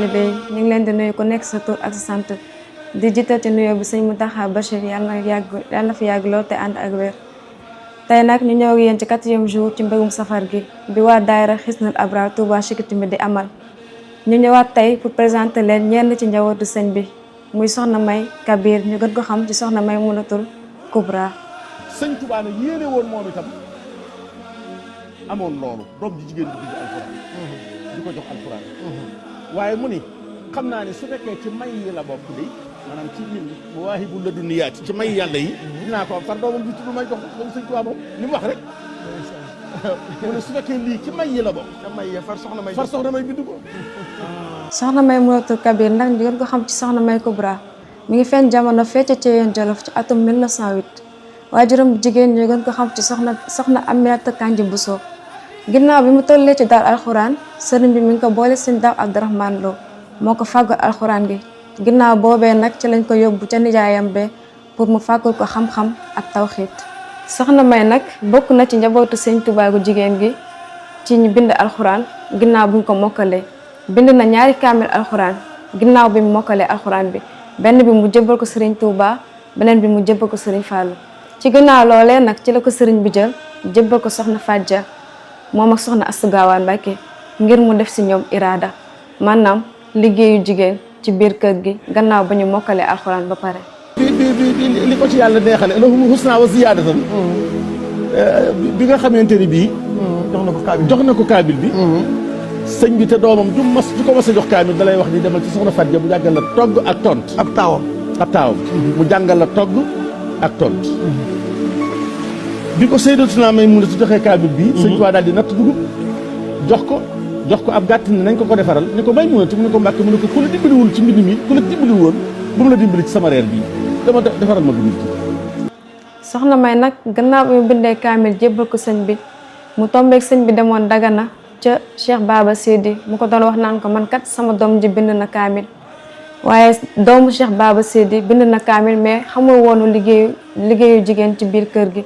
taalibe yi ñu ngi leen di nuyu ku nekk sa tur ak sa sant di jiital ci nuyoo bi sëñ Mountakha Bachir yàlla na fi yàgg lool te ànd ak wér. tey nag ñu ñëw ak yéen ci 4e jour ci mbégum safar gi bi waa daayira Hisnul Abrar Touba Chikitimbi di amal ñu ñëwaat tey pour présenter leen ñenn ci njabootu sëñ bi muy soxna May Kabir ñu gën ko xam ci soxna May Munatul Kubra. sëñ Touba nag yéene woon moom itam amoon loolu doom ji jigéen bi di alxuraan di ko jox alxuraan waaye mu ni xam naa ne su fekkee ci may yi la bokk de maanaam ci min mawaahibu ladunniyaat ci may yàlla yi dinaa ko am far doomam bi tudd may jox moom sëñ Touba moom li mu wax rek mu ne su fekkee lii ci may yi la bokk far soxna may bind ko. soxna May Munatul Kabir ndax ñu gën ko xam ci soxna May Kubra mi ngi feeñ jamono fecc ci yoon Jolof ci atum 1908 waajuram bu jigéen ñu gën ko xam ci soxna Aminata Kanji Bousso. ginnaaw bi mu tollee ci daal alxuraan sëriñ bi mi ngi ko boole sëñ Daam Abdourahmane Lo moo ko fàggul alxuraan gi ginnaaw boobee nag ci lañ ko yóbbu ca nijaayam be pour mu fàggul ko xam-xam ak tawxiit. soxna May nag bokk na ci njabootu sëñ Tuubaa gu jigéen gi ci ñu bind alxuraan ginnaaw bi ñu ko mokkalee bind na 2 kaamil alxuraan ginnaaw bi mu mokkalee alxuraan bi benn bi mu jébbal ko sëriñ Touba beneen bi mu jébbal ko sëriñ Fallou. ci ginnaaw loolee nag ci la ko sëriñ bi jël jébbal ko soxna Fadja moom ak soxna Astu Gaawaan Mbàkke ngir mu def si ñoom iraada maanaam liggéeyu jigéen ci biir kër gi gannaaw ba ñu mokkalee alxuraan ba pare. li ko ci yàlla neexale lahumul husnaa wa ziyaadatan bi nga xamante ni bii jox na ko kaabil bi sëñ bi te doomam du ko mas a jox kaamil da lay wax ni demal ci soxna Fadja mu jàngal la togg ak tont ab taawam mu jàngal la togg ak tont bi ko Sayyidatuna Maymuna su joxee kaamil bi sëñ Tuubaa daal di natt dugub jox ko ab gàtt ne nañ ko defaral ni ko Maymuna te mu ne ko Mbàkke mu ne ko ku la dimbaliwul ci mbind mi ku la dimbali woon bu mu la dimbali ci sama reer bii dama defaral ma dugub ji. soxna May nag gannaaw bi mu bindee kaamil jébbal ko sëñ bi mu tombeek sëñ bi demoon Dagana ca Cheikh Baba Seydi mu ko doon wax naan ko man kat sama doom ji bind na kaamil waaye doomu Cheikh Baba Seydi bind na kaamil mais xamul woonu liggéeyu jigéen ci biir kër gi.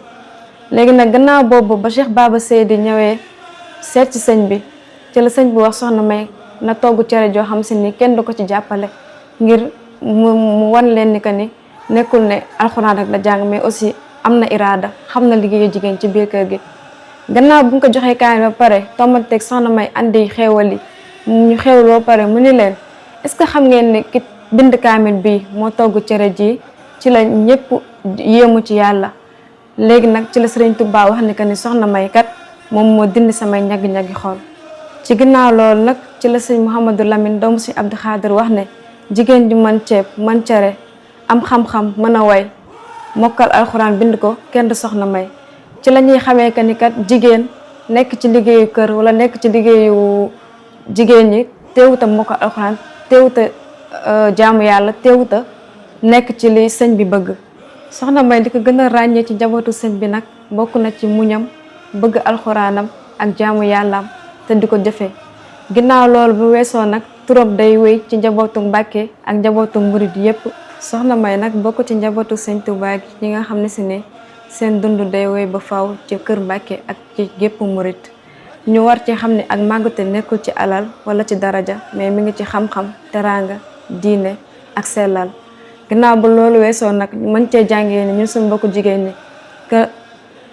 léegi nag gannaaw boobu ba Cheikh Baba Seydi ñëwee seet ci sëñ bi ci la sëñ bi wax soxna May na togg cere joo xam si ni kenn du ko ci jàppale ngir mu wan leen ni que ni nekkul ne alxuraan rek la jàng mais aussi am na iraada xam na liggéeyu jigéen ci biir kër gi. gannaaw bu ñu ko joxee kaamil ba pare tombanteeg soxna May andi xéewal yi ñu xéewal ba pare mu ni leen est-ce que xam ngeen ne ki bind kaamil bii moo togg cere ji ci la ñëpp yéemu ci yàlla. léegi nag ci la Sëriñ Tuubaa wax ni que ni soxna May kat moom moo dindi samay ñaggi-ñaggi xool. ci ginnaaw loolu nag ci la sëñ Mouhamadou Lamine doomu si Abdou Khadir wax ne jigéen ju mën ceeb mën cere am xam-xam mën a way mokkal alxuraan bind ko kenn du soxna May. ci la ñuy xamee que ni kat jigéen nekk ci liggéeyu kër wala nekk ci liggéeyu jigéen ñi teewuta mokkal alxuraan teewuta jaamu yàlla teewuta nekk ci li sëñ bi bëgg. soxna May li ko gën a ràññee ci njabootu sëñ bi nag bokk na ci muñam bëgg alxuraanam ak jaamu yàllaam te di ko jëfee. ginnaaw loolu bu weesoo nag turam day wéy ci njabootu Mbàkke ak njabootu murid yépp. soxna May nag bokk ci njabootu sëñ Tuubaa gi ñi nga xam ne si ne seen dund day wéy ba faw ci kër Mbàkke ak ci gépp murid ñu war ci xam ne ak màggate nekkul ci alal wala ci daraja mais mi ngi ci xam-xam teraanga diine ak sellal. ginnaaw ba loolu weesoo nag mën cee jàngee ni ñun suñu mbokku jigéen ñi que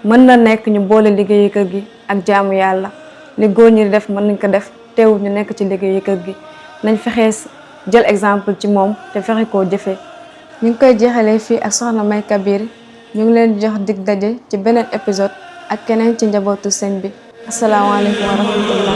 mën na nekk ñu boole liggéeyu kër gi ak jaamu yàlla li góor ñi di def mën nañ ko def teewul ñu nekk ci liggéeyu kër gi nañ fexee jël exemple ci moom te fexe koo jëfee. ñu ngi koy jeexalee fii ak soxna May Kabir ñu ngi leen jox dig daje ci beneen épisode ak keneen ci njabootu sëñ bi asalaamaaleykum wa rahmatullah.